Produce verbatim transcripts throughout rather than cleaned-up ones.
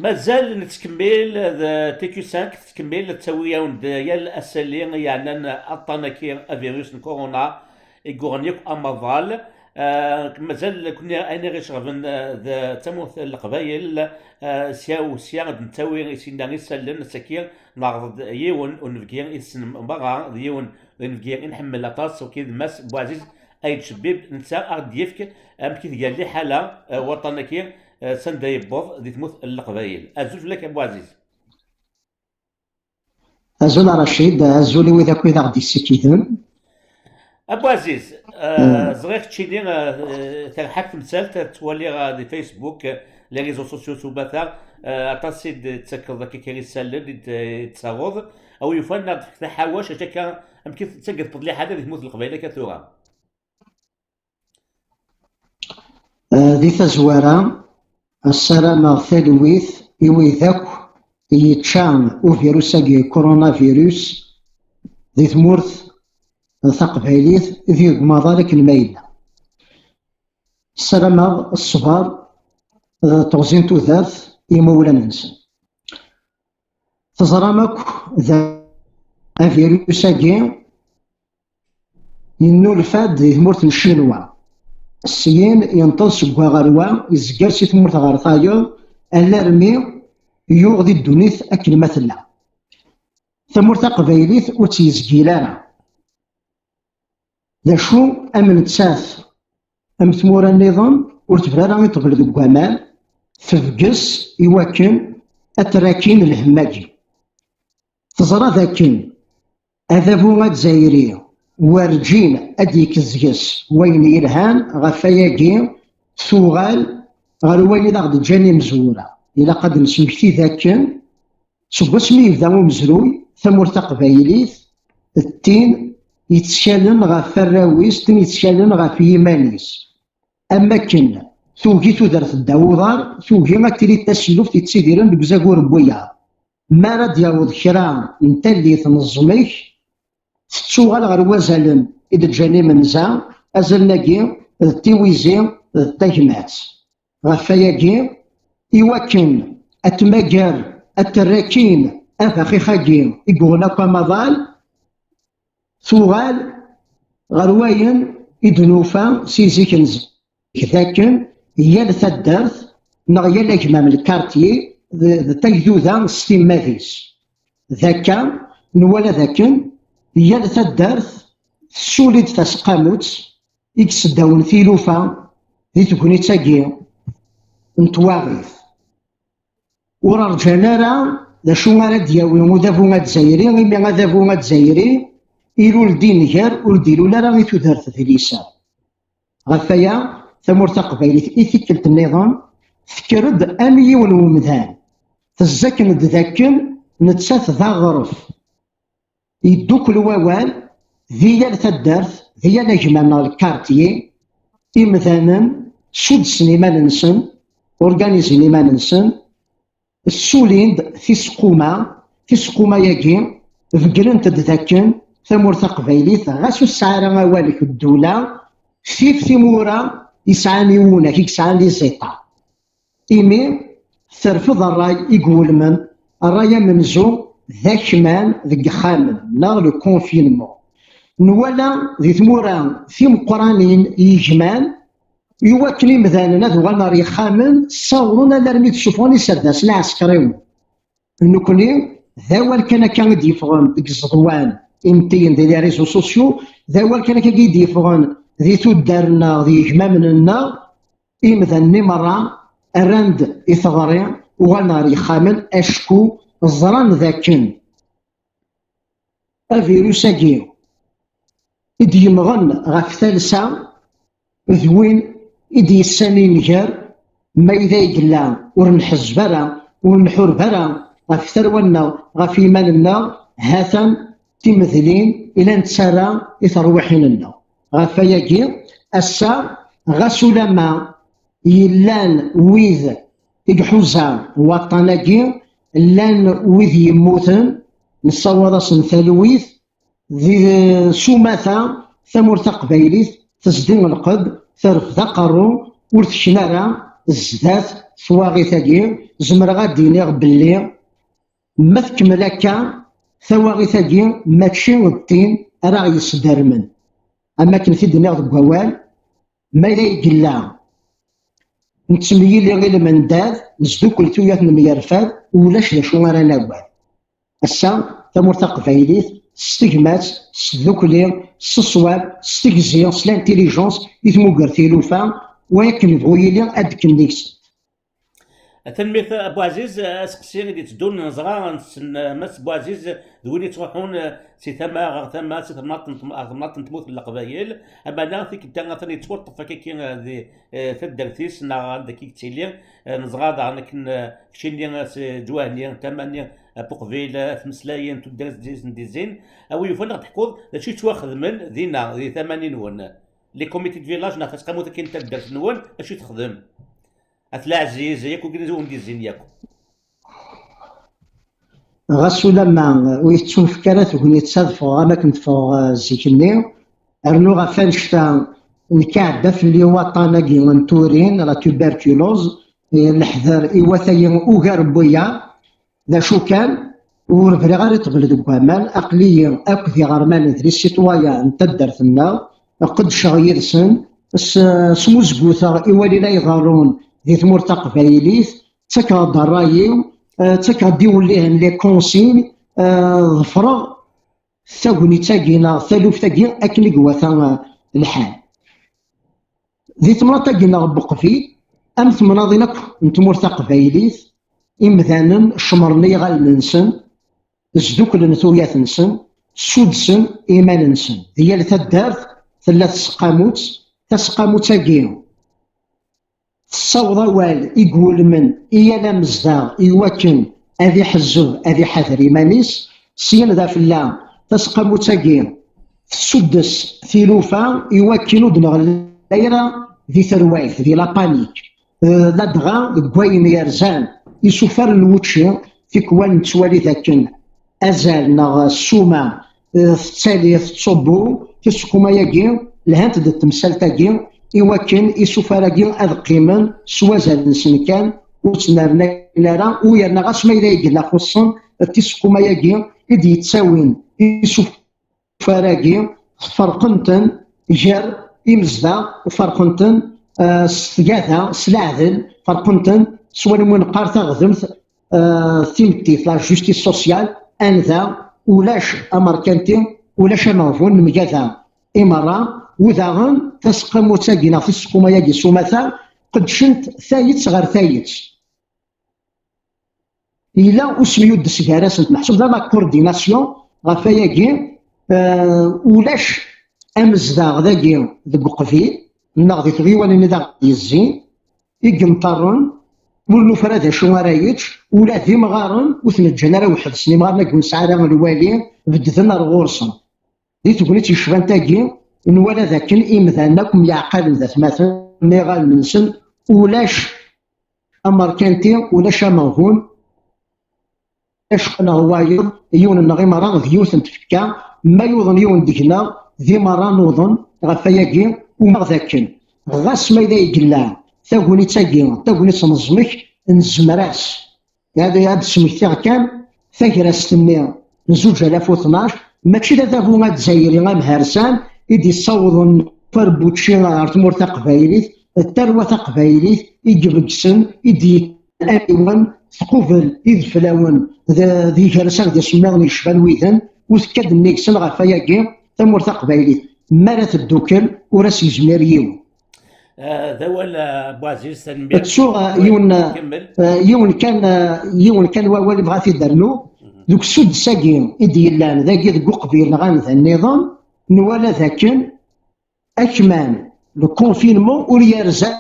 Azal nettkemmil d T Q cinq, tettkemmil tettawi-awen-d yal asalli yeɛnan aṭṭan-agi, avirus n corona i yuɣen yakk amaḍal. Ah, mazal kunni ayen i ɣ-iceɣben, ah, d tamurt n Leqbayel, ah, sya u sya ad nettawi isinna isallen, ass-agi neɛreḍ-d yiwen unebgi i tessnem merra, d yiwen unebgi i nḥemmel aṭas, wagi d Mass Buɛziz Ayt Cebbib, netta a ɣ-d-yefk amek i tga liḥala, eh, waṭṭan-agi, eh, s anda yewweḍ di tmurt n Leqbayel. Azul fell-ak, a Buɛziz. Azul a Racid, azul i wid akk i d aɣ-d-yessikiden. A Buɛziz, eh, ẓriɣ keččini, eh, terḥa-k temsalt, ttwaliɣ, eh, di Facebook, eh, les réseaux sociaux s umata, eh, aṭas i d-tettakeḍ akka kan isallen i d-, i d-taruḍ. A wi yufan, ad d-tefk taḥawact, acu akka, amek i tettageḍ liḥala di tmurt n Leqbayel akka tura? Eh, di tazwara, ssarameɣ talwit i wid akk i yečča uvirus-agi, coronavirus, di tmurt taqbaylit, di deg umaḍal akken ma yella. Ssarameɣ ṣṣber, eh, teɣzi n tudert i yimawlan-nsen. Teẓram akk d avirus-agi yennulfa-d di tmurt n Ccinwa. Syin yenṭeḍ seg wa ɣer wa, izger si tmurt ɣer tayeḍ, alarmi yuɣ di ddunit akken ma tella. Tamurt taqbaylit ur tt-yezgil ara. D acu am nettat, am tmura nniḍen, ur tebri ara i ṭṭbel deg waman, tebges i wakken ad terr akkin lhemm-agi. Teẓra d akken adabu azzayri werǧin ad d-yekkes deg-s wayen yelhan, ɣef wayagi tuɣal ɣer wayen i d aɣ-d-ǧǧan imezwura. Ilaq ad d-nesmekti d akken seg wasmi yebda umezruy, tamurt taqbaylit d tin yettkalen ɣef warraw-is, d tin yettkalen ɣef yiman-is. Am wakken tugi tudert ddaw uḍar, tugi ad tili d taselluft yettidiren deg uzagur n wiyaḍ. Mi ara d-yaweḍ kra n tallit n ẓẓmek, tettuɣal ɣer wazalen i d-ǧǧan imenza, azalen-agi d tiwizi d tagmat. Ɣef wayagi, i wakken ad tmager, ad terr akkin abaxix-agi i yuɣen akk amaḍal, tuɣal ɣer wayen i d-nufa si zik n zik, d akken yal taddart neɣ yal agmam, lkartyi, d, d tagduda s timmad-is. D akka, nwala d akken yal taddart tessuli-d taseqqamut i yesseddawen tilufa di tegnit-agi n twaɣit. Ur rǧan ara d acu ara d-yawi udabu azzayri, imi adabu azzayri ilul-d inger, ur d-ilul ara i tudert d liser. Ɣef waya, tamurt taqbaylit i tikkelt nniḍen tekker-d am yiwen wemdan, tezzaken-d d akken nettat d aɣref. Yeddukel wawal di yal taddart, di yal agmam neɣ lkartyi, imdanen sudsen iman-nsen, urganizen iman-nsen, ssulin-d tiseqquma, tiseqquma-agi beggren-t-id d akken tamurt taqbaylit, ɣas ur tesɛi ara awal deg ddula, tif timura yesɛan iwunak, i yesɛan les États. Imi terfed ṛṛay i iwulmen, ṛṛay amenzu d akman deg yexxamen, neɣ le confinement. Nwala di tmura timeqqranin i yegman, i wakken imdanen ad uɣalen ɣer yexxamen, ssawḍen alarmi d-ssufɣen iserdasen iɛsekriwen. Nekkni, d awal kan akka i d-yeffɣen deg iẓeḍwan imtiyen di les réseaux sociaux, d awal kan akka i d-yeffɣen di tuddar-nneɣ, di yegmamen-nneɣ, imdanen-nni merra rran-d i teɣri, uɣalen ɣer yexxamen, acku ẓran d akken avirus-agi i d-yemmɣen ɣef talsa d win i d-yessanin gar ma yella i yella ur nḥezzeb ara, ur nḥureb ara ɣef tarwa-nneɣ, ɣef yiman-nneɣ, ha-t-an timedlin i la nettarra i terwiḥin-nneɣ. Ɣef wayagi, ass-a, ɣas ulamma yellan wid i iḥuza waṭṭan-agi, llan wid yemmuten, nessawaḍ-asen talwit, di s umata, tamurt taqbaylit tezdi lqedd, terfed aqerru, ur tekna ara zdat twaɣit-agi, zemreɣ ad d-iniɣ belli ma tkemmel akka, tawaɣit-agi mačči d tin ara ɣ-yesdermen. Am akken t-id-nniɣ deg wawal, ma yella i yella nettemyili i lmendad, nesdukkel tuyat nemyerfad, ulac d acu ara nagad. Ass-a, tamurt taqbaylit s tegmat, s tdukli, s ṣṣwab, s tegzi, s l'intelligence i tmuger tilufa, wa akken yebɣu yili ad d-kemmeksen. Tanemmirt a Buɛziz. Aseqsi i d-itteddun, neẓra nessen Mass Buɛziz d win yettruḥun si tama ɣer tama, si temnaḍt n tm-, ɣer temnaḍt n tmurt n Leqbayel. Ameɛna tikkelt-a atan yettwaṭṭef akkaki di eh, taddart-is neɣ anda akka i yettili. Eh, neẓra daɣen akken, eh, keččini, eh, s Ǧwahni, tama-nni, eh, Buqbil, eh, tmeslayin, tuddar-is n di zzin. A wi yufan ad ɣ-d-teḥkuḍ d acu yettwaxedmen dinna, di tama-nni-nwen. Les comités de village neɣ taseqqamut-agi n taddart-nwen, acu i texdem? At Leɛziz, yakk wigni ur d-izzin yakk. Ɣas ulamma ur yettunefk ara tegnit-a ad ffɣeɣ am akken teffɣeɣ, eh, zik-nni, rnu ɣef annect-a, nekk iɛedda fell-i waṭṭan-agi n turin, la tuberculose, eh, leḥder iwata-yi ugar n wiyaḍ. D acu kan, ur briɣ ara i ṭṭbel deg waman, aql-iyi akked iɣerman d les citoyens n taddart-nneɣ, qeddceɣ yid-sen, s-, smuzguteɣ i walin ay iḍerrun di tmurt taqbaylit, ttakeɣ-d ṛṛay-iw, eh, ttakeɣ-d iwellihen, les consignes, eh, ḍefreɣ tagnit-agi neɣ taluft-agi akken i iwata, eh, lḥal. Di temnaḍt-agi neɣ n Buqbil, am temnaḍin akk n tmurt taqbaylit, imdanen cemmren iɣallen-nsen, sduklen tuyat-nsen, ssudsen iman-nsen. Di yal taddart tella tseqqamut, taseqqamut-agi tessaweḍ awal i iwulmen i yal amezdaɣ i wakken ad iḥezzeb, ad iḥader iman-is. Syin d afella, taseqqamut-agi tessuddes tilufa i wakken ur d-neɣli ara di terwayt, di la panique. Eh, ladɣa deg wayen yerzan isufar n wučči, tikwal nettwali dakken azal neɣ ssuma, eh, tettali, tettṣubbu, tiseqquma-agi, lhant-d temsalt-agi i wakken isufar-agi ad qqimen s wazal-nsen kan, ur ttnernayen ara, u yerna ɣas ma yella yella xuṣṣen, tiseqquma-agi i d-yettawin isufar-agi, ferqen-ten gar imezdaɣ, ferqen-ten, eh, s tgada, s leɛdel, ferqen-ten s wayen umi neqqar taɣdemt, eh, timetti, la justice sociale, anda ulac amerkanti, ulac ameɣbun, nemgada i merra, u daɣen taseqqamut-agi neɣ tiseqquma-agi s umata qeddcent tayet ɣer tayet. Yella usemyuddes gar-asent, meḥsub d la coordination ɣef wayagi, eh, ulac amezdaɣ dagi deg uqbil, neɣ di tɣiwanin i d aɣ-d-yezzin, i yenṭerren, ur nufi ara d acu ara yečč, ula d imɣaren ur ten-ǧǧan ara weḥd-sen, imɣaren-agi ur nesɛi ara lwali, bedden ar ɣur-sen. Di tegnit yecban tagi, nwala d akken imdanen akk myeɛqalen d atmaten, iɣallen-nsen, ulac amerkanti, ulac ameɣbun, acku neɣ wayeḍ, yiwen-nneɣ i merra d yiwet n tfekka, ma yuḍen yiwen deg-neɣ, d i merra nuḍen ɣef wayagi, umaɣ d akken, ɣas ma yella i yella tagnit-agi, tagnit n ẓmek, nezmer-as. Ad, ad d-smektiɣ kan tagrest-nni n zuǧ alaf u tnac, mačči d adabu azzayri amhersan i d-yessawḍen ufar n wučči ɣer tmurt taqbaylit, d tarwa taqbaylit i ibeggsen, i d-yekkan aniwen, tqubel ideflawen d, d yigersan d isemmiḍen yecban widen, u tekka-d nnig-sen ɣef wayagi tamurt taqbaylit. Mi ara teddukel, ur as-yezmir yiwen. Ah, d awal, ah, Buɛziz, tanemmirt. Ttuɣ, ah, yiwen, ah, yiwen kan, ah, yiwen kan wawal bɣa ad t-id-rnu. Deg usuddes-agi i d-yellan dagi deg uqbil neɣ anda nniḍen, nwala d akken akman, le confinement, ur yerzan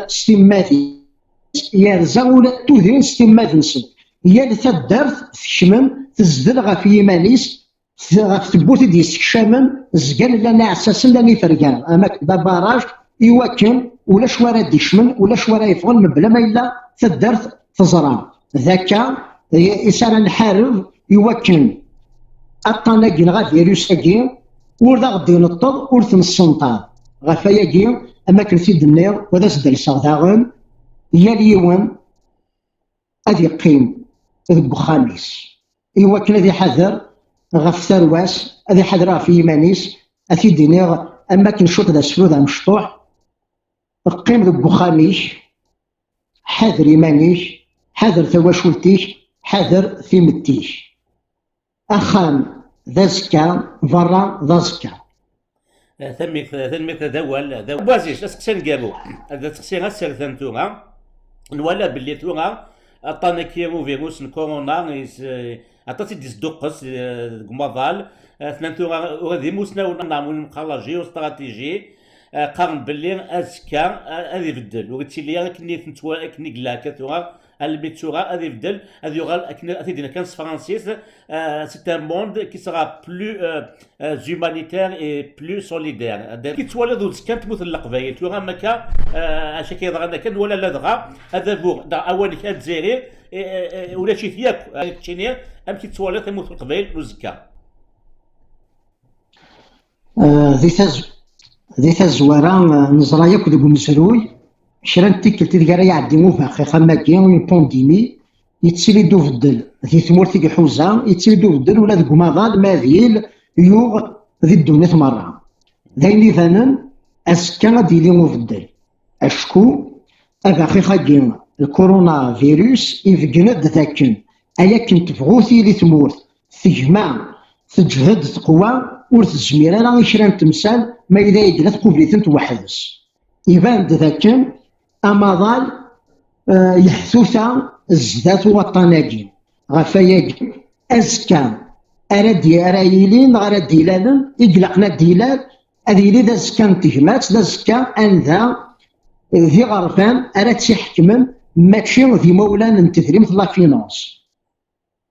s timmad-is, yerza ula d tudrin s timmad-nsen. Yal taddart tekmen, tezdel ɣef yiman-is, ɣef tewwurt i d-yessekcamen, zgan llan iɛessasen, llan ifergan, am akken d abaraj, i wakken ulac wara d-ikecmen, ulac wara yeffɣen, mebla ma yella taddart teẓra. D akka i, i s ara nḥareb i wakken aṭṭan-agi neɣ avirus-agi ur d aɣ-d-ineṭṭeḍ, ur t-nessenṭaḍ. Ɣef wayagi, am akken t-id-nniɣ, u ad as-d-alseɣ daɣen, yal yiwen ad yeqqim deg uxxam-is, i wakken ad iḥader ɣef tarwa-s, ad iḥader ɣef yiman-is. Ad t-id-iniɣ am wakken cwiṭ d asefru d amecṭuḥ: qqim deg uxxam-ik, ḥader iman-ik, ḥader tawacult-ik, ḥader timetti-k. Axxam d azekka, berra d aẓekka. Tanemmirt, tanemmirt, d awal, d awal. Buɛziz, aseqsi aneggaru. D aseqsi asertan tura. Nwala belli tura aṭṭan-agi uvirus n corona, is-, aṭas i d-isduqqes, eh, deg umaḍal. Eh, tnan tura ula d imusnawen neɣ win meqqar la géostratégie, eh, qqaren belli azekka, eh, ad ibeddel. Ur ittili ara akken i t-nettwa-, akken i yella akka tura, almi d tura ad ibeddel, ad yuɣal akken ad t-id-iniɣ kan s tefransist, eh, c'est un monde qui sera plus, eh, eh, humanitaire et plus solidaire. Ki tettwaliḍ uzekka n tmurt n Leqbayel, tura am akka, eh, acu akka yeḍran akka, nwala ladɣa adabu neɣ awanek azzayri, eh, eh, eh, ulac-it yakk, eh, keččini, amek i tettwaliḍ tamurt n Leqbayel n uzekka? Eh, di taz-, di tazwara, eh, neẓra yakk deg umezruy, kra n tikkelt ideg ara iɛeddi ubaxix am wagi, une pandémie, yettili-d ubeddel di tmurt i iḥuza, yettili-d ubeddel ula deg umaḍal, ma d il yuɣ di ddunit merra. D ayen ibanen, azekka ad d-yili ubeddel. Acku abaxix-agi, lkurunavirus, ibeggen-d dakken ay akken tebɣu tili tmurt, tegma, teǧhed, teqwa, ur tezmir ara i kra n temsal ma yella yegla tqubel-itent weḥd-s. Iban-d dakken amaḍal, eh, yeḥtuta zdat waṭṭan-agi. Ɣef wayagi, azekka ara d-, ara yilin neɣ ara d-ilalen, i ilaqen ad d-ilal, ad yili d azekka n tegmat, d azekka anda d iɣerfan ara tt-iḥekmen, mačči d imawlan n tedrimt, la finance.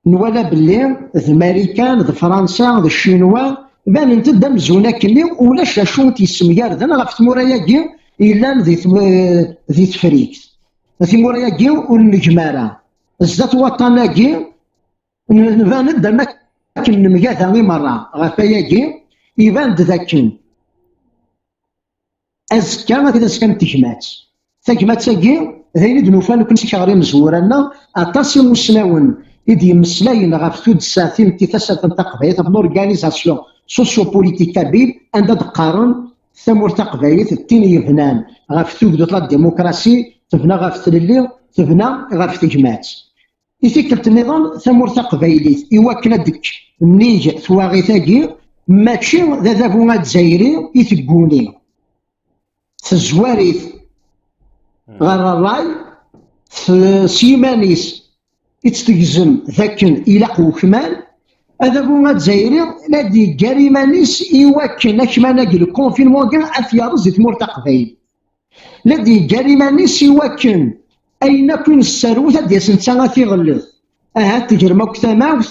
Nwala belli d Marikan, d Fransa, d Ccinwa, banent-d amzun akkenni ulac d acu i t-yessemgarden ɣef tmura-agi yellan di tm-, di Tefrikt. Timura-agi ur negmi ara. Zdat waṭṭan-agi, n-, nban-d am akken nemgada i merra. Ɣef wayagi, iban-d dakken azekka ad d azekka n tegmat. Tagmat-agi d ayen i d-nufa nekkni seg ɣer imezwura-nneɣ, aṭas imusnawen i d-yemmeslayen ɣef tuddsa timetti tasertant taqbaylit, ɣef l'organisation socio-politique kabyle, anda d-qqaren tamurt taqbaylit d tin yebnan ɣef tugdut, la démocratie, tebna ɣef tlelli, tebna ɣef tegmat. I tikkelt nniḍen, tamurt taqbaylit, i wakken ad d-tekk nnig twaɣit-agi, mačči d adabu azzayri i tegguni. Tezwar-it ɣer ṛṛay, t-, s yiman-is i tt-tegzem d akken ilaq wekman. Adabu azzayri la d-yeggar iman-is i wakken akman-agi, le confinement-agi, ad t-yerẓ di tmurt taqbaylit. La d-yeggar iman-is i wakken ayen akk i nesserwet ad d-yas netta ad t-iɣellet. Ahat tegrem akk tamawt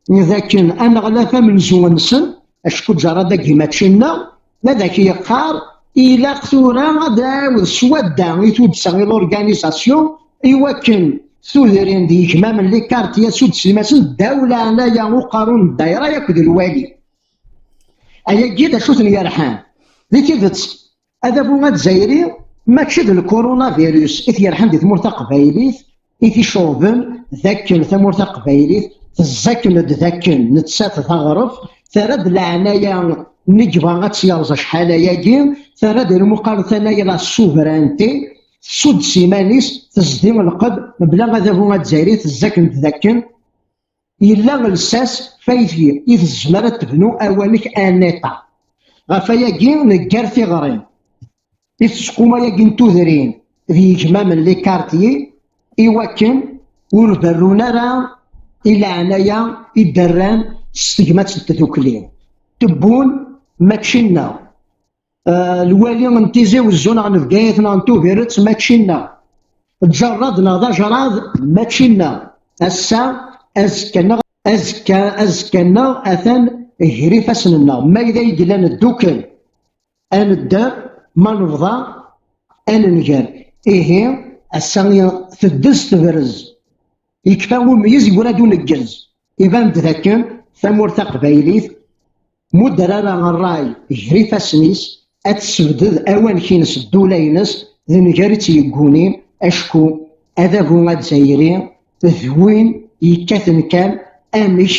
d akken aneɣlaf amenzu-nsen, acku ǧerrad-agi mačči nneɣ, la d ak-yeqqar ilaq tura ad nɛawed s wadda i tuddsa, i l'organisation, i wakken tudrin d yegmamen, les quartiers, s uddsim-asen ddaw leɛnaya uqerru n ddayra yakk d lwali. Ayagi d acu ten-yerḥan. Di tidet, adabu azzayri mačči d lkurunavirus i t-yerḥan di tmurt taqbaylit, i t-iceɣben d akken tamurt taqbaylit tezzaken-d d akken nettat d aɣref, terra-d leɛnaya nnig yebɣa ad tt-yerẓ acḥal ayagi, terra-d lmuqarnat-agi, la souveraineté, tsudd s iman-is, tezdi lqedd, mebla adabu azzayri tezzaken-d d akken yella lsas faydi i tezmer ad tebnu awanek, un État. Ɣef wayagi neggar tiɣri i tseqquma-agi n tudrin d yegmamen, les quartiers, i wakken ur berrun ara i leɛnaya i d-rran s tegmat n tdukli. Tebbun mačči nneɣ. Eh, lwali n Tizi Wezzu neɣ n Bgayet neɣ n Tubiret mačči nneɣ. Ǧerrad neɣ d ajerrad mačči nneɣ. Ass-a, azekka-nneɣ, azekka, azekka-nneɣ atan gar ifassen-nneɣ. Ma yella i yellan ddukel, ad nedder, ma nebḍa, ad nenger. Ihi, ass-a teddez tebrez. Yekfa umeyyez, yura-d uneggez. Iban-d dakken tamurt taqbaylit mudder ara ṛṛay gar ifassen-is, ad tessebded awanek-ines, ddula-ines, d nnger i tt-yeggunin, acku adabu azzayri d win yekkaten kan amek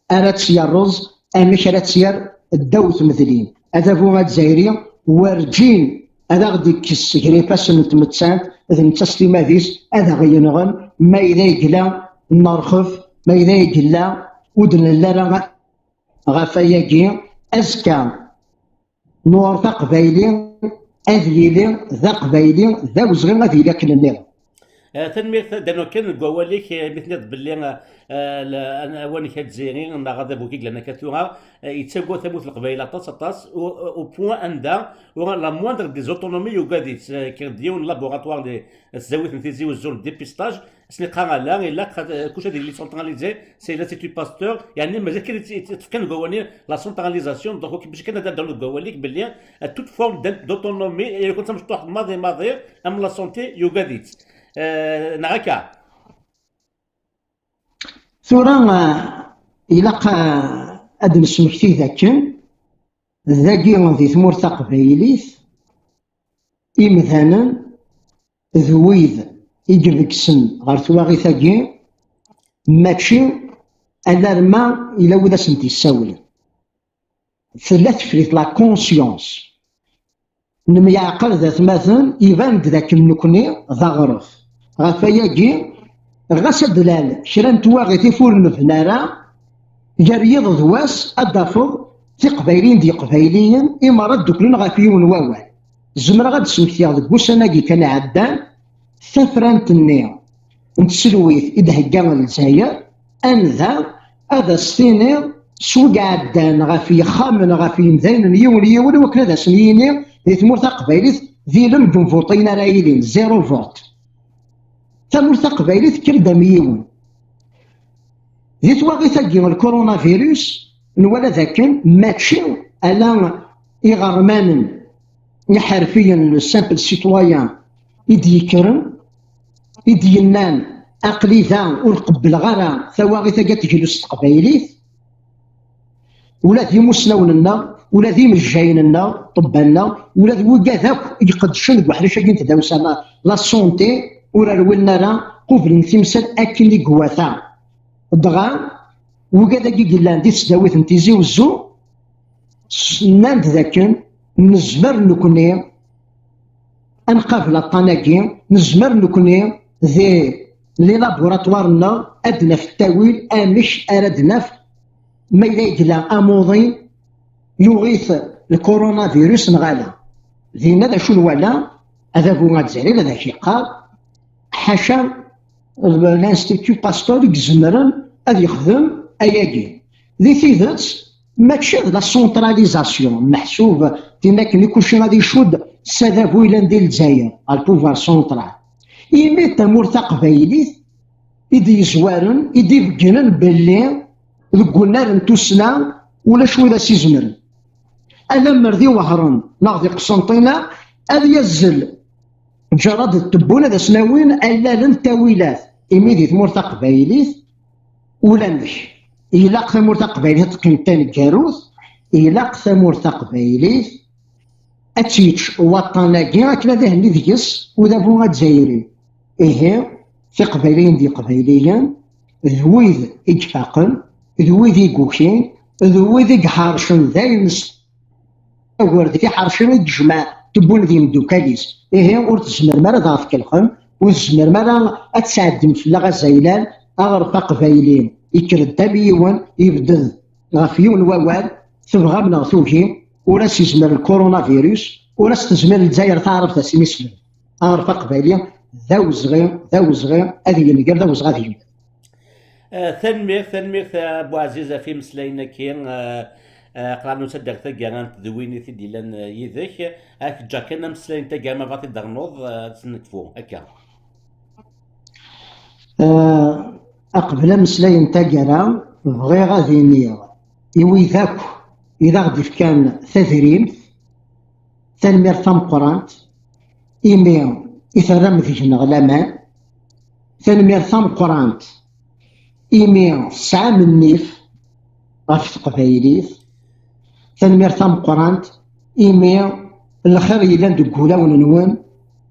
ara tt-yerreẓ, amek ara tt-yerr ddaw tmedlin. Adabu azzayri werǧin ad aɣ-d-ikkes gar ifassen n tmettant, d netta s timmad-is ad aɣ-yenɣen, ma yella yegla n rrxef, ma yella yegla ur d-nelli ara ɣef wayagi. Azekka, newṛet aqbayli ad yili d aqbayli d awezɣi, ad yili akken nniḍen. Eh, tanemmirt, ddan kan deg wawal-ik, eh, mi tenniḍ belli, eh, eh, la-, an-, awanek azzayri neɣ adabu i yellan akka tura, eh, yettagad tamurt n Leqbayel aṭas, aṭas, au, au point anda ur la moindre des autonomies yugad-itt, eh, kker-d yiwen laboratoire di tesdawit n Tizi Uzzu n dépistage, asen-iqqar ala, ilaq ad, kullec ad yili centralisé, c'est l'Institut Pasteur, yeɛni mazal kan i tt-, i tt-, tefkan deg wawal-nni la centralisation, donc bac kan ad d-rnuɣ deg wawal-ik belli, eh, toute forme d'in-, d'autonomie, i yakk d tamecṭuḥt maḍi maḍi, am la santé, yugad-itt. Eh, neɣ akka? Tura, eh, ilaq, eh, ad d-nesmekti dakken dagi di tmurt taqbaylit, imdanen d wid i ibeggsen ɣer twaɣit-agi, mačči alarma yella wid asen-d-yessawlen. Tella tefrit, la conscience. Nemyeɛqal d atmaten, iban-d dakken nekni d aɣref. Ɣef wayagi, ɣas ad d-lal kra n twaɣit i ur nebni ara, gar yiḍ d wass ad d-tafeḍ tiqbayliyin d yiqbayliyen i merra dduklen ɣef yiwen wawal. Zemreɣ ad d-smektiɣ deg wussan-agi kan iɛeddan tafrant-nni n tselwit i d-thegga Lezzayer, anda ad as-tiniḍ s wi iɛeddan ɣef yexxamen, ɣef yemdanen yiwen yiwen, i wakken ad asen-yini di tmurt taqbaylit d ilem deg umvuṭ ayen ara yilin, zéro vote. Tamurt taqbaylit tekker-d am yiwen. Di twaɣit-agi n lkurunavirus, nwala dakken mačči ala iɣermanen iḥerfiyen, le simple citoyen, i d-yekkren, i d-yennan: "Aql-i da, ur qebbleɣ ara tawaɣit-agi ad teglu s teqbaylit." Ula d imusnawen-nneɣ, ula d imejjayen-nneɣ, ṭṭebba-nneɣ, ula d wigad akk i iqeddcen deg uḥric-agi n tdawsa, la santé, ur rewlen ara, qublen timsal akken i iwata. Dɣa, wigad-agi i yellan di tesdawit n Tizi Uzzu, s-, nnan-d dakken nezmer nekni ad nqabel aṭṭan-agi, nezmer nekni di les laboratoires-nneɣ ad d-naf ttawil amek ara d-naf ma yella yegla amuḍin yuɣ-it lkurunavirus neɣ ala. Dinna d acu nwala? Adabu azzayri ad ak-yeqqar, ḥaca l'Institut Pasteur i izemren ad yexdem ayagi. Di tidet, mačči d la centralisation, meḥsub tin akken i kulci ad icudd s adabu yellan di Lezzayer, ɣer le pouvoir central. Imi d tamurt taqbaylit i d-yezwaren, i d-ibeggnen belli deg unnar n tussna ulac wid as-izemren. Alammer di Wehran neɣ di Qsenṭina, ad yazzel Ǧerad d Tebbun ad as-nawin allalen n ttawilat, imi di tmurt taqbaylit ulamek. Ilaq tamurt taqbaylit ad teqqim d taneggarut, ilaq tamurt taqbaylit ad tt-yečč waṭṭan-agi akken ad ihenni deg-s udabu azzayri. Ihi, tiqbayliyin d yiqbayliyen d wid i ifaqen, d wid i yukin, d wid i iḥercen d ayen s agerdi tiḥerci i yejmeɛ Tebbun d yimeddukal-is. Ihi, ur tzemrem ara ad aɣ-tkellxem, ur tzemrem ara ad tesɛeddim fell-aɣ azaylan. Aɣref aqbayli yekker-d am yiwen, yebded ɣef yiwen wawal, tebɣam neɣ tugim, ur as-yezmir lkurunavirus, ur as-tezmir Lezzayer taɛrabt ad as-inislen. Aɣref aqbayli d awezɣi, d awezɣi ad yenger, d awezɣi ad yenger. Eh, tanemmirt, tanemmirt, eh, a Buɛziz, ɣef imeslayen-agi, eh, eh, aql-aɣ nessader taggara n tedwin i t-id-yellan, eh, yid-k. Ad k-ǧǧeɣ kan ameslay n taggara, ma bɣiḍ ad t-id-ternuḍ, eh, ad t-nekfu, akka. Eh, aqbel ameslay n taggara, bɣiɣ ad iniɣ i wid akk i d aɣ-d-ifkan tadrimt, tanemmirt tameqqrant, imi i terram deg-neɣ laman, tanemmirt tameqqrant imi tesɛam nnif ɣef teqbaylit, tanemmirt tameqqrant imi lxir yellan deg wulawen-nwen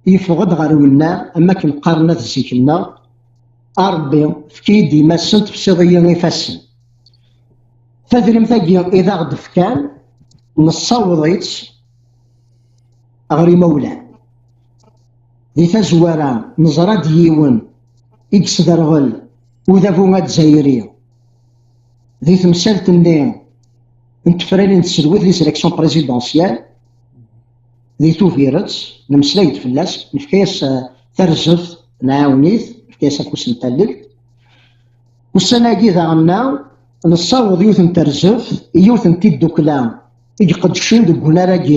yeffeɣ-d ɣer wennar, am akken qqaren at zik-nneɣ: "A Ṛebbi, efk-iyi-d imassen, tefsiḍ-iyi ifassen." Tadrimt-agi i d aɣ-d-fkan, nessaweḍ-itt ɣer imawlan. Di tazwara, neẓra-d yiwen i yesderɣel udabu azzayri di temsalt-nni n tefranin n tselwit, les élections présidentielles, di Tubiret, nemmeslay-d fell-as, nefka-yas, eh, tarzeft, nɛawen-it, nefka-yas afus n tallelt. Ussan-agi daɣen-nneɣ, nessaweḍ yiwet n terzeft, yiwet n tiddukla i iqeddcen deg unnar-agi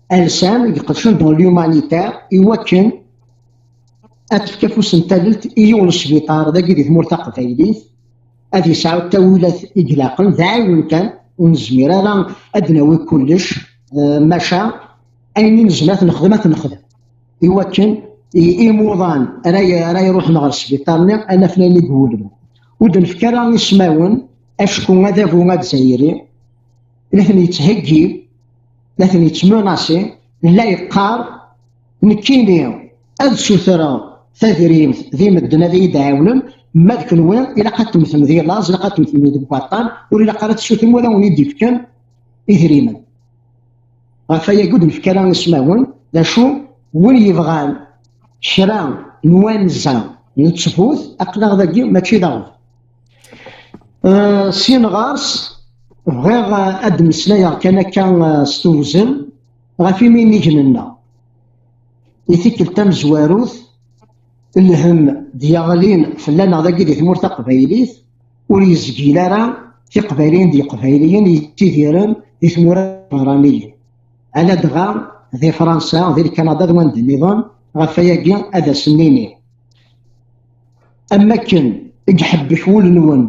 alsan, i iqeddcen dans l'humanitaire, i wakken ad tefk afus n tallelt i yiwen n sbiṭar dagi di tmurt taqbaylit, ad yesɛu ttawilat i ilaqen, d aɛiwen kan, ur nezmir ara ad d-nawi kullec, eh, maca ayen i nezmer ad t-nexdem, ad t-nexdem. I wakken i-, imuḍan ara y-, ara iruḥen ɣer sbiṭar-nni, ad afen ayen i iwulmen. Ur d-nefk ara ismawen, acku adabu azzayri la ten-yettheggi, la ten-yettmenasi, la yeqqar: "Nekkini ad sutreɣ tadrimt di medden ad iyi-d-ɛiwnen, ma d kenwi ilaq ad temmtem di laẓ, ilaq ad temmtem deg waṭṭan, ur ilaq ara ad tessutrem wala win i d-yefken idrimen." Ɣef wayagi ur d-nefk ara ismawen, d acu, win yebɣan kra n wanza n ttbut, aql-aɣ dagi mačči d aɣbel. Eh, syin ɣer-s, bɣiɣ, eh, ad d-mmeslayeɣ kan akka, eh, s tewzel ɣef yiminigen-nneɣ. I tikkelt tamezwarut, lhemm d-yeɣlin fell-aneɣ dagi di tmurt taqbaylit, ur yezgil ara tiqbayliyin d yeqbayliyen yettidiren di tmura tiberraniyin, ala dɣa di Fransa, di Lkanada d wanda nniḍen. Ɣef wayagi ad asen-nini: am wakken i iḥebbek wul-nwen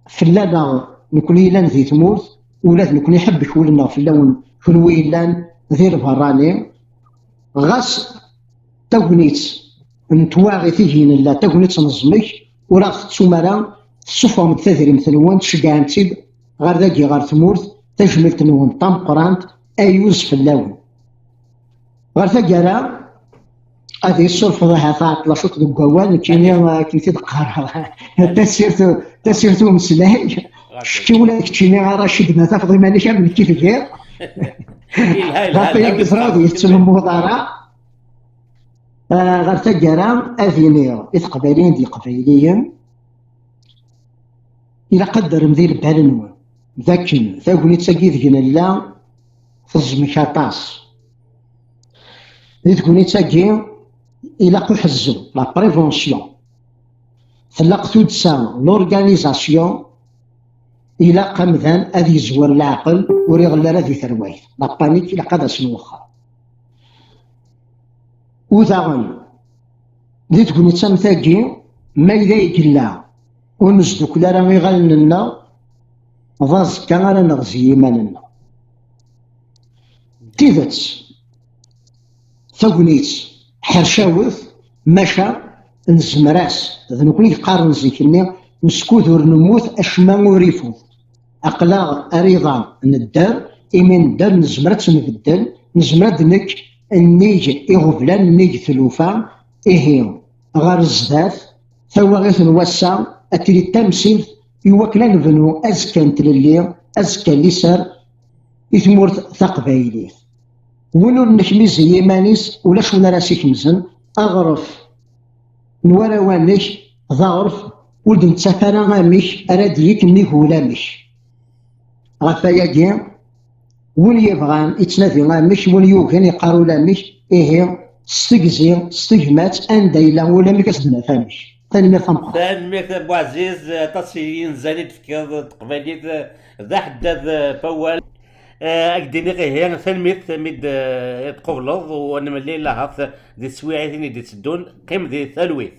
fell-aneɣ nekni yellan di tmurt, ula d nekni iḥebbek wul-nneɣ fell-awen kenwi yellan di lberrani. Ɣas tagnit n twaɣit i nella, tagnit n ẓmek, ur aɣ-tettum ara, tessufɣem-d tadrimt-nwen, tceggɛem-tt-id ɣer dagi, ɣer tmurt, tajmilt-nwen tameqqrant, ayyuz fell-awen. Ɣer taggara, ad yi-tessurfeḍ ahat ɛeṭṭleɣ cwiṭ deg wawal, nekkini akken i t-id-qqareɣ, tasirt, tasirt umeslay, cekki ula d keččini a Racid ma tafeḍ iman-ik am nekk i tgiḍ. Yelha, yelha, ɣef wayagi ẓriɣ ur yettnummuḍ ara. Ah, ɣer taggara, ad iniɣ i teqbayliyin d yeqbayliyen, ilaq ad d-terrem di lbal-nwen d akken tagnit-agi ideg nella teẓmek aṭas. Di tegnit-agi ilaq uḥezzeb, la prévention. Tlaq tuddsa, l'organisation. Ilaq amdan ad yezwer leɛqel, ur iɣelli ara di terwayt. La panique ilaq ad as-nwexxer. U daɣen, di tegnit am tagi, ma yella i yella ur nesdukel ara iɣallen-nneɣ, d aẓekka ara neɣzi iman-nneɣ. D tidet, tagnit ḥercawet, maca nezmer-as, d nekkni i yeqqaren zik-nni: "Meskud ur nemmut, acemma ur ifut." Aql-aɣ ar iḍ-a nedder, imi nedder nezmer ad tt-nbeddel, nezmer ad d-nekk nnig iɣeblan, nnig tlufa. Ihi, ɣer zdat, tawaɣit n wass-a ad tili d tamsirt i wakken ad nebnu azekka n tlelli, azekka n liser i tmurt taqbaylit. Win ur nekmiz i yiman-is, ulac win ara s-ikemzen. Aɣref n warraw-nnek d aɣref ur d-nettaf ara amek ara d-yekk nnig wulamek. Ɣef wayagi, win yebɣan ittnadi amek, win yugan iqqar ulamek. Ihi, s tegzi, s tegmat, anda yella ulamek ad s-d-naf amek. Tanemmirt tameqqrant. Tanemmirt a Buɛziz, aṭas n yinzan i d-tefkiḍ i teqbaylit, d aḥeddad, eh, f wawal. Eh, ad k-d-iniɣ ihi, tanemmirt mi d, eh, tqubleḍ, u ad nemlil ahat di teswiɛin i d-itteddun. Qqim di talwit.